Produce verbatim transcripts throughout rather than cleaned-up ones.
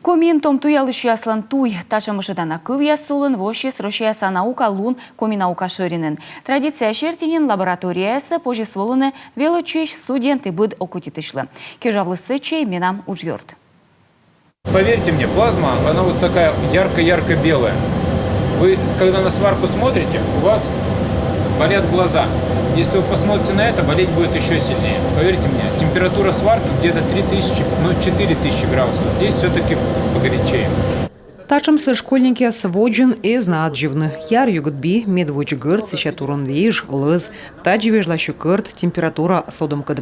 Комиын том туялысьяслӧн туй. Татшӧм ӧшӧдана кывъяс сулӧн воссис Россияса наука лун Коми наука шӧринын. Традиция серти нин лабораторияясӧ позис волыны велӧдчысь, студент и быд окотитысьлы. Кежавліс сэтчӧ менам уджъёрт. Поверьте мне, плазма, она вот такая ярко-ярко-белая. Вы, когда на сварку смотрите, у вас болят глаза. Если вы посмотрите на это, болеть будет еще сильнее. Поверьте мне, температура сварки где-то три тысячи, ну, четыре тысячи градусов. Здесь все-таки погорячее. Татшӧмсӧ школьникъяс водзын эз на аддзывны. Яръюгыд би, медводз гӧрд, сэсся турун веж, лӧз. Тадзи вежласьӧ кӧрт, температура содӧмкӧд.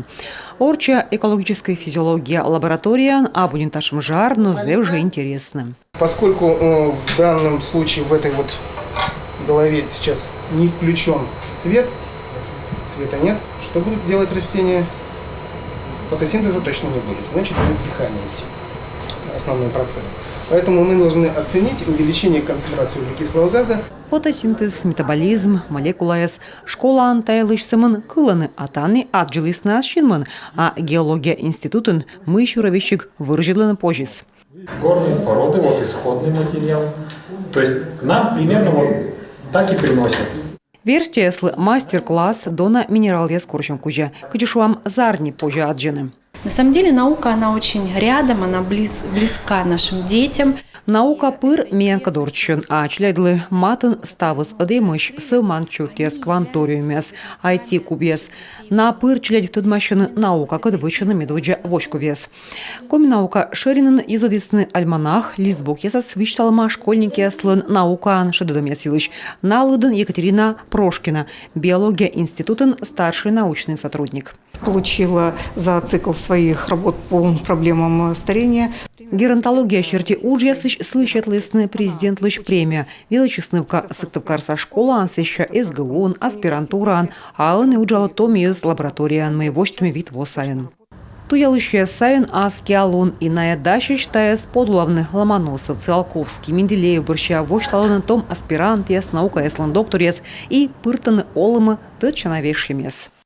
Орчча экологическӧй физиология лабораторияын абу нин татшӧм жар, но зэв жӧ интереснӧ. Поскольку э, в данном случае в этой вот голове сейчас не включен свет, света нет, что будут делать растения? Фотосинтеза точно не будет, значит, будет дыхание идти, основной процесс. Поэтому мы должны оценить увеличение концентрации углекислого газа. Фотосинтез, метаболизм, молекулаяс. Школаын та йылысь сӧмын кылӧны, а тані аддзылісны ас синмӧн. А геология институтын мый сюрӧ весиг вӧрзьӧдлыны позис. Горные породы, вот исходный материал. То есть к нам примерно вот так и приносят. Верстьӧяслы мастер-класс дона минералъяс корсьӧм кузя. Кыдзи шуам, зарни позьӧ аддзыны. На самом деле наука, она очень рядом, она близ, близка нашим детям. Наука пыр миянкӧд орччӧн, а челядьлы матын ставыс ӧдйӧмӧсь: сӧвманд чотъяс, кванториумъяс, айти кубъяс. На пыр челядь тӧдмасьӧны наукакӧд, вӧчӧны медводдза воськовъяс. Коми наука шӧринын йӧзӧдісны альманах, листбокъясас висьталӧма школьникъяслӧн наукаӧн шедӧдӧмъяс йылысь. На лыдын Екатерина Прошкина, биология институтын старший научный сотрудник. Получила за цикл своих работ по проблемам старения. Геронтология серти уджъясысь сылы сетлісны президентлысь премия. Велӧдчис нывка Сыктывкарса школаын, сэсся СГУ-ын, аспирантураын, а ӧні уджалӧ том йӧз лабораторияын, мый восьтӧмӧ вит во сайын. Туялысьяс сайын аскиа лун, и найӧ дасьӧсь тайӧс подулавны. Ломоносов, Циолковский, Менделеев бӧрся восьталӧны том аспирантъяс, наукаяслӧн докторъяс и пыртӧны олӧмӧ тӧдчана вежсьӧмъяс.